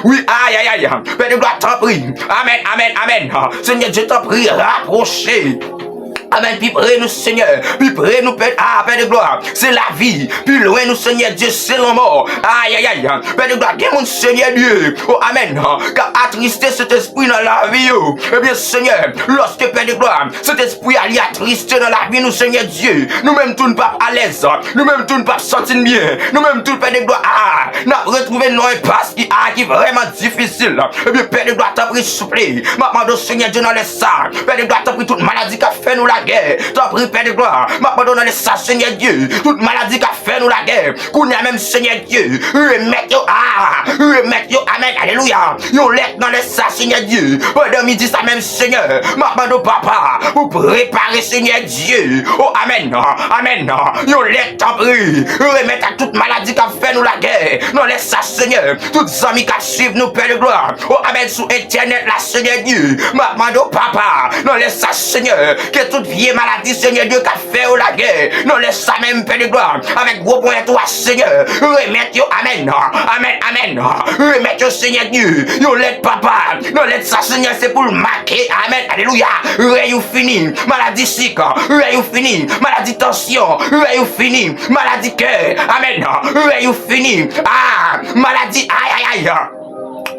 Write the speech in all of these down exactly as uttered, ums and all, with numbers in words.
Wi, ayayay. Pè de glwa, tanpri. Amèn, amèn, amèn. Senyè Dye, tanpri, rapwoche. Amèn, pi pre nou, Senyè. Pi pre nou, Pè, ah, Pè de glwa. Se lavi. Pi lwen nou, Senyè Dye, se lanmò. Ayayay. Pè de glwa, gen moun, Senyè Dye. O, amèn. K ap atriste Sentespri nan lavi yo. Ebyen, Senyè, lòske Pè de glwa, Sentespri a li atriste nan lavi nou, Senyè Dye, nou menm tou n p ap alèz. Nou menm tou n p ap santi n byen. Nou menm tou, Pè de glwa, ah, n ap retwouve n nan enpas ki, ah, ki vrèman difisil. Ebyen, Pè de glwa, tanpri, souple, m ap mande w, Senyè Dye, nan lè sa, Pè de glwa, tanpri, tout maladi k ap fè nou lagè, tanpri, Pè de glwa, m ap mande w nan lè sa, Senyè Dye, tout maladi k ap fè nou lagè, kounye a menm, Senyè Dye, remèt yo, ah, remèt yo, amèn, alelouya, yon lèt nan lè sa, Senyè Dye, pandan midi sa menm, Senyè, m ap mande w, papa, pou prepare, Senyè Dye, o, amèn, amèn, yon lèt, tanpri, remèt ak tout maladi k ap fè nou lagè, nan lè sa, Senyè, tout zanmi k ap swiv nou, Pè de glwa, o, amèn, sou entènèt la, Senyè Dye, m ap mande w, papa, nan lè sa, Senyè, ke tout vye maladi, Senyè Dye, k ap fè yo lagè, nan lè sa menm, Pè de glwa, avèk gwo ponyèt ou a, Senyè, remèt yo, amèn, amèn, amèn, remèt yo, Senyè Dye, yon lèt, papa, nan lèt sa, Senyè, se pou l make, amèn, alelouya, rèy ou fini, maladi sik, rèy ou fini, maladi tansyon, rèy ou fini, maladi kè, amèn, rèy ou fini, ah, maladi, ayayay,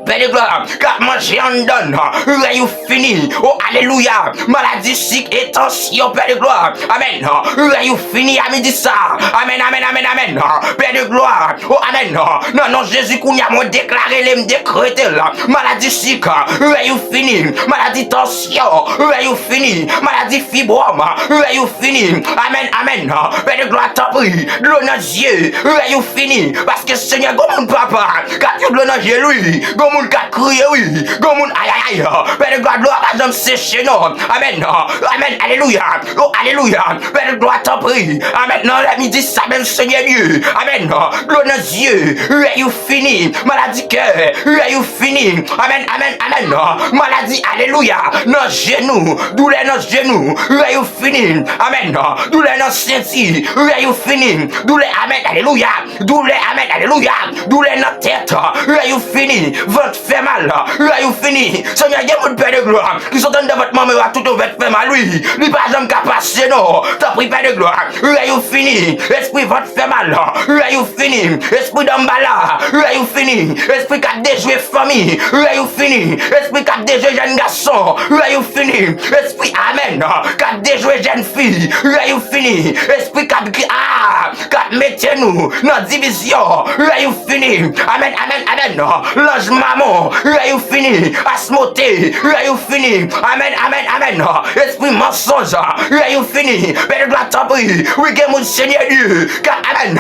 Pè de glwa, k ap manje anndan n, rèy ou fini, o, alelouya, maladi sik e tansyon, Pè de glwa, amèn, rèy ou fini a midi sa, amèn, amèn, amèn, amèn, Pè de glwa, o, amèn, nan non Jezi, kounye a, mwen deklare l e m dekrete l, maladi sik, rèy ou fini, maladi tansyon, rèy ou fini, maladi fibwòm, rèy ou fini, amèn, amèn, Pè de glwa, tanpri, dlo nan zye, rèy ou fini, paske, Senyè, gon moun, papa, k ap yon dlo nan je l, wi, gon moun k ap kriye, wi, gon moun, ayayay, Pè de glwa, dlo a pa janm seche, non, amèn, amèn, alelouya, o, alelouya, Pè de glwa, tanpri, amèn, nan lè midi sa menm, Senyè Dye, amèn, dlo nan zye, rèy ou fini, maladi kè, rèy ou fini, amèn, amèn, amèn, maladi, alelouya, nan jenou, doulè nan jenou, rèy ou fini, amèn, doulè nan senti, rèy ou fini, doulè, amèn, alelouya, doulè, amèn, alelouya, doulè nan tèt, rèy ou fini, vant fè mal, rèy ou fini, Senyè, gen moun, Pè de glwa, ki sot anndan vant manman yo a tout yon vant fè mal, wi, li pa janm ka pase, non, tanpri, Pè de glwa, rèy ou fini, espri vant fè mal, rèy ou fini, espri danmbala, rèy ou fini, espri k ap dejwe fanmi, rèy ou fini, espri k ap dejwe jèn gason, rèy ou fini, espri, amèn, k ap dejwe jèn fi, rèy ou fini, espri k ap, ah, k ap mete nou nan divizyon, rèy ou fini, amèn, amèn, amèn, lanj mamon, rèy ou fini, Asmote, rèy ou fini, amèn, amèn, amèn, espri mansonj, rèy ou fini, Pè de glwa, tanpri, wi, gen moun, Senyè Dye, k ap, amèn,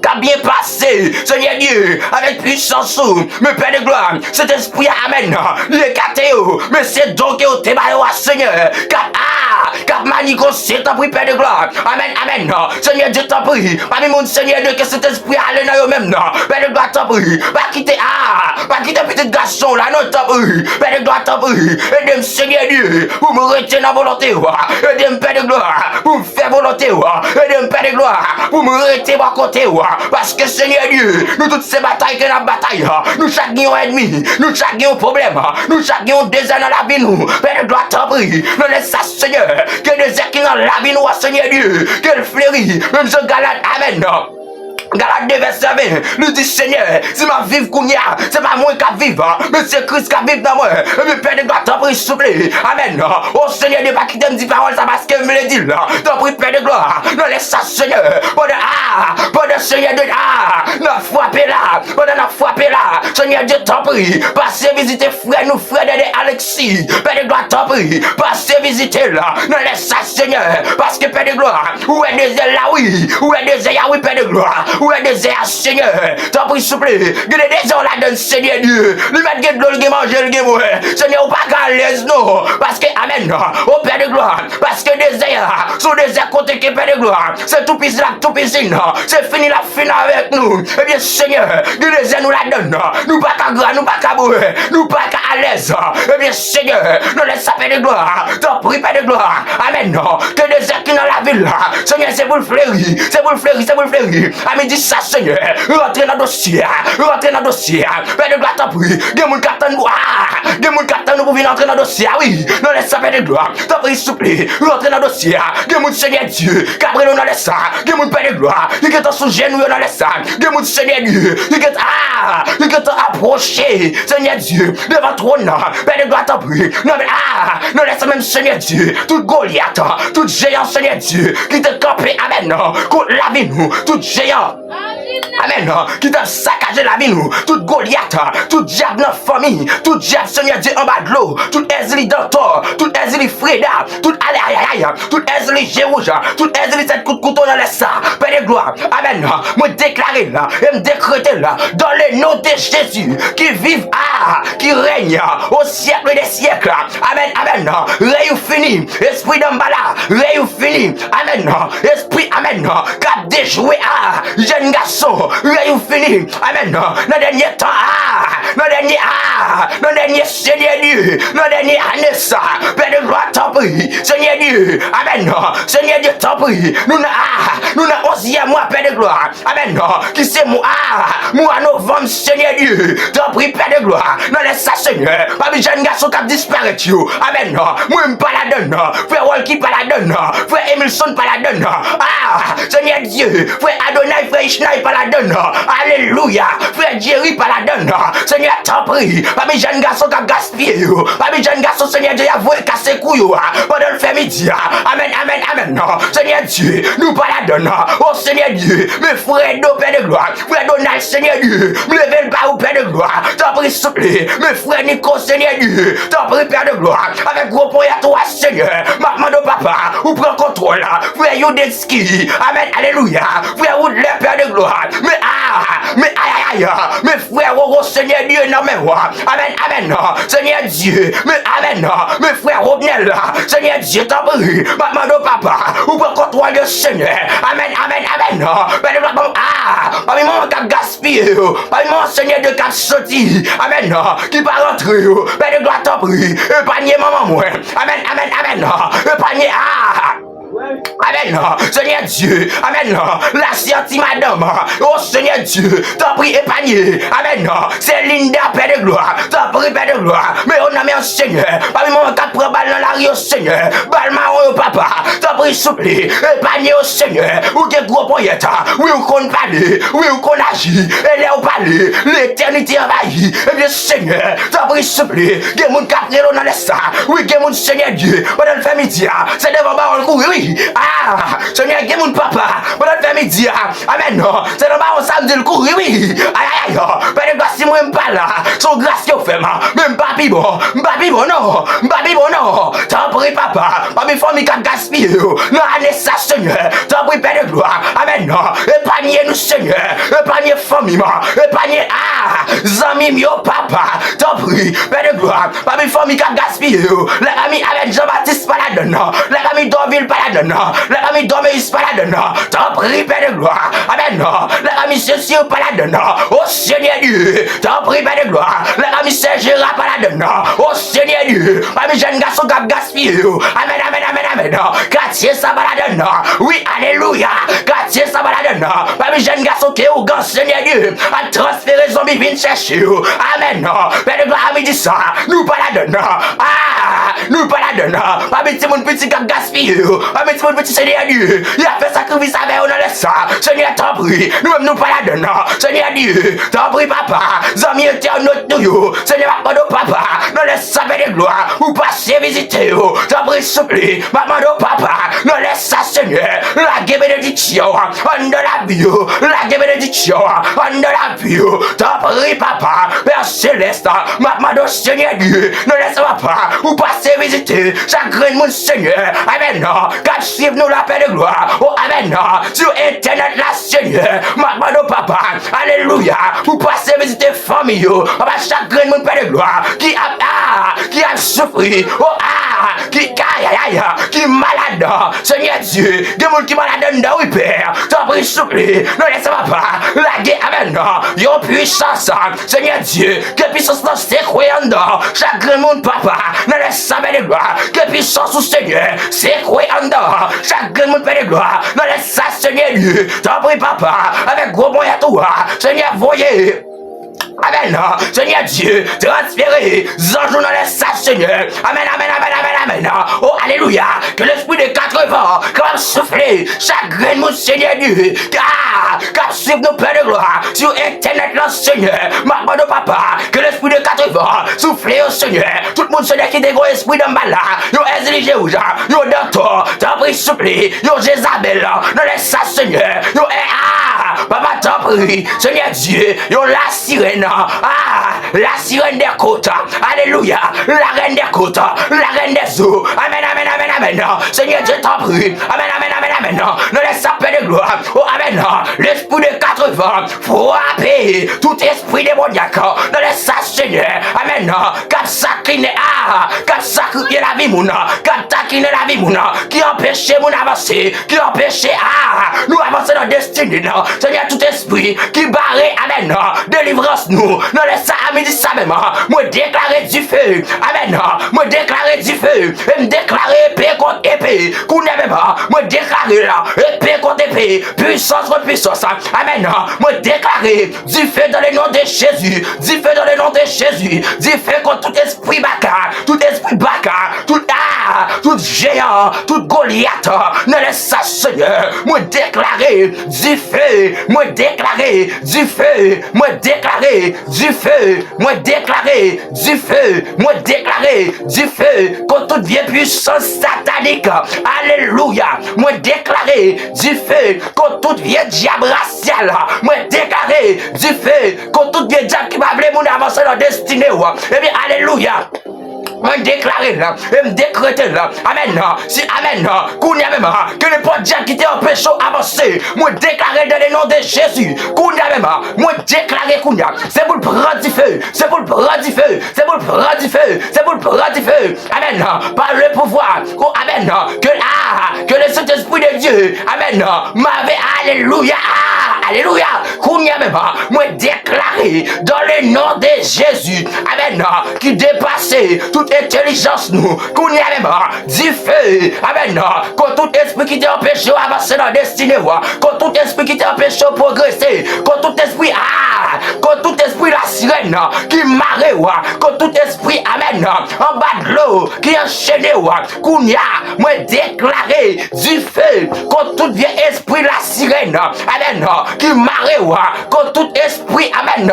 k ap byen pase, Senyè Dye, avèk pwisans ou, men Pè de glwa, Sentespri a, amèn, li ekate yo, men se don ke w te ba yo a, Senyè, k ap, ah, k ap manigose, tanpri, Pè de glwa, amèn, amèn, Senyè Dye, tanpri, pami moun, Senyè Dye, ke Sentespri a ale nan yo menm, Pè de glwa, tanpri, pa kite, ah, pa kite pitit gason w la, non, tanpri, Pè de glwa, tanpri, ede m, Senyè Dye, pou m rete nan volonte w, ede m, Pè de glwa, pou m fè volonte w, ede m, Pè de glwa, pou m rete bò kote w, paske, Senyè Dye, nou tout se batay ke n ap batay, nou chak gen yon ènmi, nou chak gen yon pwoblèm, nou chak gen yon dezè nan lavi nou, Pè de glwa, tanpri, nan lè sa, Senyè, ke dezè ki nan lavi nou a, Senyè Dye, ke l fleri, menm jan Galad, amèn, Galad de vèsè ven, li di, Senyè, si m ap viv kounye a, se pa mwen k ap viv, men se Kris k ap viv nan mwen. Ebyen, Pè de glwa, tanpri, souple. Amèn. O Senyè Dye, pa kite m di pawòl sa paske m vle di l. Tanpri, Pè de glwa, nan lè sa, Senyè, pandan, ah, pandan, Senyè Dye, ah, n ap frape la, pandan n ap frape la, Senyè Dye, tanpri, pase vizite frè nou, frè Dèdè Alexis. Pè de glwa, tanpri, pase vizite l nan lè sa, Senyè, paske, Pè de glwa, ou wè dezè la, wi, ou wè dezè a, wi, Pè de glwa, ou wè dezè a, Senyè, tanpri, souple, gen de dezè w ladan l, Senyè Dye, li mèt gen dlo, l gen manje, l gen bwè, Senyè, ou pa ka alèz, non, paske, amèn, o Pè de glwa, paske dezè a, se yon dezè kote ke, Pè de glwa, se toupisin l ap toupisin, se fini l ap fin avèk nou, ebyen, Senyè, gen dezè nou ladan l, Nou pa ka gra, nou pa ka bwè, nou pa ka alèz. Ebyen, Senyè, nan lè sa, Pè de glwa, tanpri, Pè de glwa. Amèn. Ke dezè ki nan lavil la, Senyè, se pou l fleri, se pou l fleri, se pou l fleri. A midi sa, Senyè, rantre nan dosye a, rantre nan dosye a. Pè de glwa, tanpri, gen moun k ap tann ou, ah, gen moun k ap tann ou pou vin rantre nan dosye a, wi. Nan lè sa, Pè de glwa, tanpri, souple, rantre nan dosye a. Gen moun, Senyè Dye, k ap rele w nan lè sa. Gen moun, Pè de glwa, ki gentan sou jenou yo nan lè sa. Gen moun, Senyè Dye, ki gentan, ah, ki gentan apwoche, Senyè Dye, devan twòn nan. Pè de glwa, tanpri, nan, ah, nan lè sa menm, Senyè Dye, tout Golyat, tout jeyan, Senyè Dye, ki te kanpe, amèn, kont lavi nou, tout jeyan, amèn, ki t ap sakaje lavi nou, tout Golyat, tout dyab nan fanmi, tout dyab, Senyè Dye, anba dlo, tout Èzili Dantò, tout Èzili Freda, tout ayayayay, tout Èzili je wouj, tout Èzili tèt kout kouto nan lè sa. Pè de glwa, amèn. Mwen deklare l e m dekrete l dans le nom de Jésus qui vit, ah, qui règne au siècle des siècles. Amèn, amèn. Rèy ou fini. Espri Danbala, rèy ou fini. Amèn. Espri, amèn, k ap dejwe, ah, jèn gason, rèy ou fini. Amèn. Nan dènye tan, ah, nan dènye, ah, nan dènye, Senyè Dye, nan dènye ane sa, Pè de glwa, tanpri, Senyè Dye, amèn, Senyè Dye, tanpri, nou nan, ah, nou nan onzyèm mwa, Pè de glwa, amèn, ki se mwa, ah, mwa novanm, Senyè Dye, tanpri, Pè de glwa, nan lè sa, Senyè, pami jèn gason k ap disparèt yo, amèn, mwen m pa ladann, frè Walky pa ladann, frè Emilson pa ladann, ah, Senyè Dye, frè Adonay, frè Ishnay pa ladann. Alelouya. Frè Jerry pa ladann. Senyè, tanpri, pami jèn gason k ap gaspiye yo, pami jèn gason, Senyè Dye, y ap voye kase kou yo a, pandan l fè midi a. Amèn, amèn, amèn. Senyè Dye, nou pa ladann. O Senyè Dye, men frè Do, Pè de glwa, frè Donald, Senyè Dye, m leve l ba ou, Pè de glwa. Tanpri, souple, men frè Niko, Senyè Dye, tanpri, Pè de glwa, avèk gwo ponyèt ou a, Senyè, m ap mande w, papa, ou pran kontwòl. Frè Yudens ki, amèn, alelouya. Frè Woodley, Pè de glwa. Men, ah, men, ayayay, men frè Roro, Senyè Dye, nan men w. Amèn, amèn. Senyè Dye, men, amèn. Men frè Robnel, Senyè Dye, tanpri, m ap mande w, papa, ou pran kontwòl yo, Senyè. Amèn, amèn, amèn. Pè de glwa, ban m, ah, pami manman k ap gaspiye yo, pami manman, Senyè Dye, k ap soti, amèn, ki pa rantre yo, Pè de glwa, tanpri, epanye manman mwen. Amèn, amèn, amèn. Epanye, ah. Amèn. Senyè Dye. Amèn. Lasyanti madanm. O Senyè Dye. Tanpri epanye. Amèn. Se Linda, Pè de glwa. Tanpri, Pè de glwa. Men yo nan men w, Senyè. Pami manman k ap pran bal nan lari yo, Senyè. Bal mawon yo, papa. Tanpri, souple. Epanye yo, Senyè. Ou gen gwo ponyèt. Wi, ou konn pale. Wi, ou konn aji. E lè ou pale, letènite anvayi. Ebyen, Senyè, tanpri, souple, gen moun k ap rele w nan lè sa. Wi, gen moun, Senyè Dye, pandan l fè midi a, se devan bawon l kouri, wi. Ah, Senyè, gen moun, papa, pandan l fè midi a, amèn, se nan bawon samdi l kouri, wi. Ayayay, Pè de glwa, si mwen m pa la, se yon gras ke w fè m, men m pa pi bon, m pa pi bon, non, m pa pi bon, non. Tanpri, papa, pami fanmi k ap gaspiye yo, nan ane sa, Senyè, tanpri, Pè de glwa, amèn, epanye nou, Senyè, epanye fanmi m, epanye, ah, zanmi m yo, papa, tanpri, Pè de glwa, pami fanmi k ap gaspiye yo, lafanmi avèk Jean Baptiste pa ladann nan, lafanmi Dorvil pa ladann nan, lafanmi Dormeus pa ladann nan, tanpri, Pè de glwa, amèn, lafanmi Sesir pa ladann nan, o Senyè Dye, tanpri, Pè de glwa, lafanmi Sè Jera pa ladann nan, o Senyè Dye, pami jèn gason k ap gaspiye yo, amèn, amèn, amèn, amèn, katye sa pa ladann nan, wi, alelouya, katye sa pa ladann nan, pami jèn gason ke ougan, Senyè Dye, ap transfere zonbi vin chèche yo. Amèn. Pè de glwa, a midi sa, nou pa ladann nan. Ah, nou pa ladann nan. Pami timoun piti k ap gaspiye yo. Pami timoun piti, Senyè Dye, y ap fè sakrifis avè yo nan lè sa. Senyè, tanpri, nou menm nou pa ladann nan. Senyè Dye, tanpri, papa, zanmi entènot nou yo. Senyè, m ap mande w, papa, nan lè sa, Pè de glwa, ou pase vizite yo. Tanpri, souple, m ap mande w, papa, nan lè sa, Senyè, lage benediksyon anndan lavi yo. Lage benediksyon anndan lavi yo. Tanpri, papa, Pè Selès, m ap mande w, Senyè Dye, nan lè sa, papa, ou pase vizite chak grenn moun, Senyè. Amèn. K ap swiv nou la, Pè de glwa. O, amèn. Sou entènèt la, Senyè, m ap mande w, papa, alelouya, pou pase vizite fanmi yo. Papa, chak grenn moun, Pè de glwa, ki ap, ah, ki ap soufri. O, ah, ki, ayayay, ki malad. Senyè Dye, gen moun ki malad anndan, wi, Pè. Tanpri, souple, nan lè sa, papa, lage, amèn, yon pwisans, Senyè Dye, ke pwisans lan sekwe anndan chak grenn moun, papa, nan lè sa, Pè de glwa, ke pwisans ou, Senyè, sekwe anndan chak grenn moun, Pè de glwa, nan lè sa, Senyè Dye, tanpri, papa, avèk gwo ponyèt ou a, Senyè, voye. Amèn. Senyè Dye, transfere zanj ou nan lè sa, Senyè. Amèn, amèn, amèn, amèn, amèn. O, alelouya. Ke lespri de katrevan kapab soufle chak grenn moun, Senyè Dye, k ap swiv nou, Pè de glwa, sou entènèt lan, Senyè. M ap mande w, papa, ke lespri de katrevan soufle yo, Senyè. Tout moun, Senyè, ki te gen espri nan mal la, yon Èzili je wouj, yon Dantò, tanpri, souple, yon Jezabèl, nan lè sa, Senyè, yon, a, papa, tanpri, Senyè Dye, yon lasirèn, a, lasirèn dè kot, alelouya, larèn dè kot, larèn dè zo, amèn, amèn, amèn, amèn, Senyè Dye, tanpri, amèn, amèn, amèn, amèn, nan lè sa, Pè de glwa, o, amèn, lespri de katrevan, frape tout espri demonyak nan lè sa, Senyè. Amèn. K ap sakinen, a, k ap sakrifye lavi moun, k ap takinen lavi moun, ki anpeche moun avanse, ki anpeche, a, nou avanse nan destine nou. Senyè, tout espri ki bare, amèn, delivrans nou, nan lè sa, a midi sa menm, mwen deklare dife, amèn, mwen deklare dife, e m deklare epe kont epe, kounye a menm, mwen deklare la, epe kont epe, pwisans kont pwisans, amèn, mwen deklare dife dans le nom de Jésus, dife dans le nom de Jésus, dife kont tout espri baka, tout espri baka, tout, a, tout jeyan, tout Golyat, nan lè sa, Senyè, mwen deklare dife, mwen deklare dife, mwen deklare dife, mwen deklare dife, mwen deklare dife kont tout vye pwisans satanik. Alelouya. Mwen deklare dife kont tout vye dyab rasyal. Mwen deklare dife kont tout vye dyab ki pa vle moun avanse nan destine w. Ebyen, alelouya. Mwen deklare l, e m dekrete l. Amèn. Si, amèn. Kounye a menm, ke nenpòt dyab ki te anpeche w avanse, mwen deklare dans le nom de Jésus. Kounye a menm, mwen deklare kounye a. Se pou l pran dife, se pou l pran dife, se pou l pran dife, se pou l pran dife. Amèn. Par le pouvoir, o, amèn, ke, a, ke le Saint-Esprit de Dieu, amèn, m ave, alelouya, a, alelouya. Kounye a menm, mwen deklare dans le nom de Jésus, amèn, ki depase tout entèlijans nou. Kounye a menm, dife, amèn, kont tout espri ki te anpeche w avanse nan destine w, kont tout espri ki te anpeche w pwogrese, kont tout espri, a, kont tout espri lasirèn ki mare w, kont tout espri, amèn, anba dlo ki anchene w, kounye a, mwen deklare dife kont tout vye espri lasirèn, amèn, ki mare w, kont tout espri, amèn,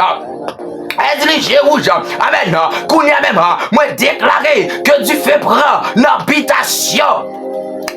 Èzili je wouj, amèn. Kounye a menm, mwen deklare ke dife pran nan bitasyon.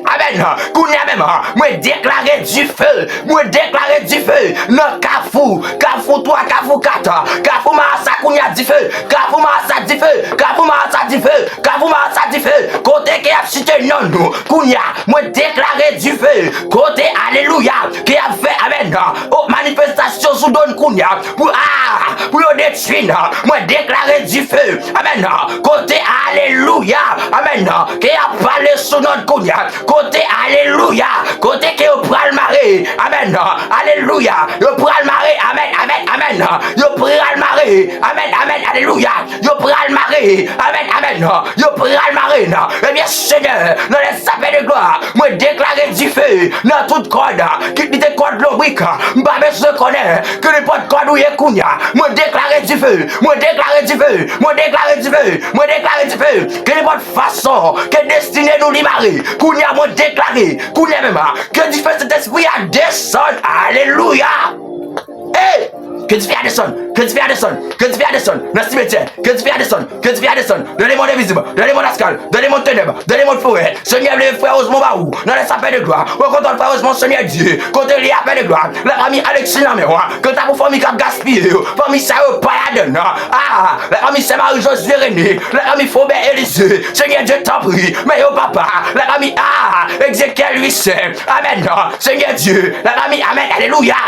Amèn. Kounye a menm, mwen deklare dife, mwen deklare dife nan Kafou, Kafou twa, Kafou kat, Kafou Marasa, kounye a dife, Kafou Marasa dife, Kafou Marasa dife, Kafou Marasa dife, kote ke y ap site non nou, kounye a, mwen deklare dife, kote, alelouya, ke y ap fè, amèn, o, manifestasyon sou do n kounye a, pou, a, pou yo detwi n, mwen deklare dife, amèn, kote, alelouya, amèn, ke y ap pale sou non n kounye a, kote, alelouya, kote ke yo pral mare, amèn, alelouya, yo pral mare, amèn, amèn, amèn, yo pral mare, amèn, amèn, alelouya, yo pral mare, amèn, amèn, yo pral mare, ebyen, Senyè, nan lè sa, Pè de glwa, mwen deklare dife nan tout kòd, kit li te kòd lonbrik, m pa bezwen konnen ke nenpòt kòd ou ye kounye a, mwen deklare dife, mwen deklare dife, mwen deklare dife, mwen deklare dife, ke nenpòt fason ke destine nou li mare, kounye a, mwen deklare, kounye a menm, ke dife Sentespri a desann, alelouya. Ey! Ke dife a desann, ke dife a desann, ke dife a desann nan simetyè, ke dife a desann, ke dife a desann dans le monde invisible, dans le monde astral, dans le monde ténèbres, dans le monde forêt. Senyè, leve frè Osmond ba ou nan lè sa, Pè de glwa. Rekontan frè Osmond, Senyè Dye, kote li a, Pè de glwa. Lafanmi Alexis nan men w, kanta pou fanmi k ap gaspiye yo, fanmi sa yo pa ladann, a, lafanmi sè Marie José René, lafanmi Faubert Élisée, Senyè Dye, tanpri, men yo, papa, lafanmi, a, Ezekiel Louissaint, amèn, Senyè Dye, lafanmi, amèn, alelouya.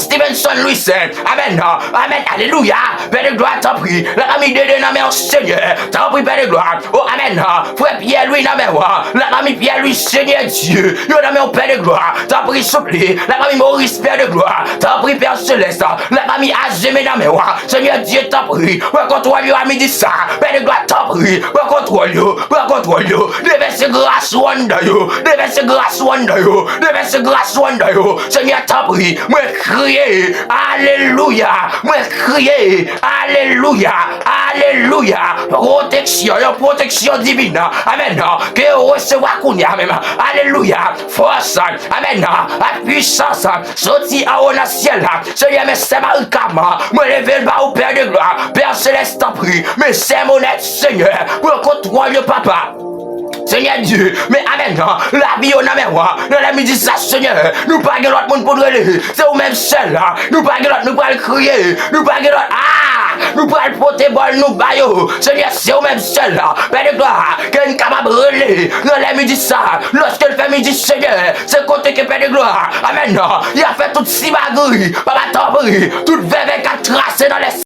Stevenson Louis Saint. Amèn. Amèn. Alelouya. Pè de glwa, tanpri. Lafanmi Dede nan men w, Senyè. Tanpri, Pè de glwa. O, amèn. Frè Pierre Louis nan men w. Lafanmi Pierre Louis, Senyè Dye. Yo nan men w, Pè de glwa. Tanpri, souple. Lafanmi Maurice, Pè de glwa. Tanpri, Pè Selès. Lafanmi Azeme nan men w. Senyè Dye, tanpri. Pran kontwòl yo a midi sa. Pè de glwa, tanpri. Pran kontwòl yo. Pran kontwòl yo. Devèse gras ou anndan yo. Devèse gras ou anndan yo. Devèse gras ou anndan yo. Senyè, tanpri. Mwen kriye. Alelouya. Mwen kriye. Alelouya. Alelouya. Pwoteksyon. Yon pwoteksyon divin. Amèn. Ke yo resevwa kounye a menm. Alelouya. Fòs. Amèn. Ak pwisans. Soti anwo nan syèl la. Senyè, men sè Marika, mwen leve l ba ou, Pè de glwa. Pè Selès, tanpri. Men sè Monèt, Senyè. Pran kontwòl yo, papa. Senyè Dye, men amèn, lavi yo nan men w. Nan lè midi sa, Senyè, nou pa gen lòt moun pou n rele. Se ou menm sèl la. Nou pa gen lòt, nou pral kriye. Nou pa gen lòt. Ah! Nou pral pote bòl nou ba yo. Senyè, se ou menm sèl la. Pè de glwa, ke n kapab rele. Nan lè midi sa, lòske l fè midi, Senyè, se kote ke Pè de glwa. Amèn. Y ap fè tout simagri. Papa, tanpri. Tout vèvè k ap trase nan lè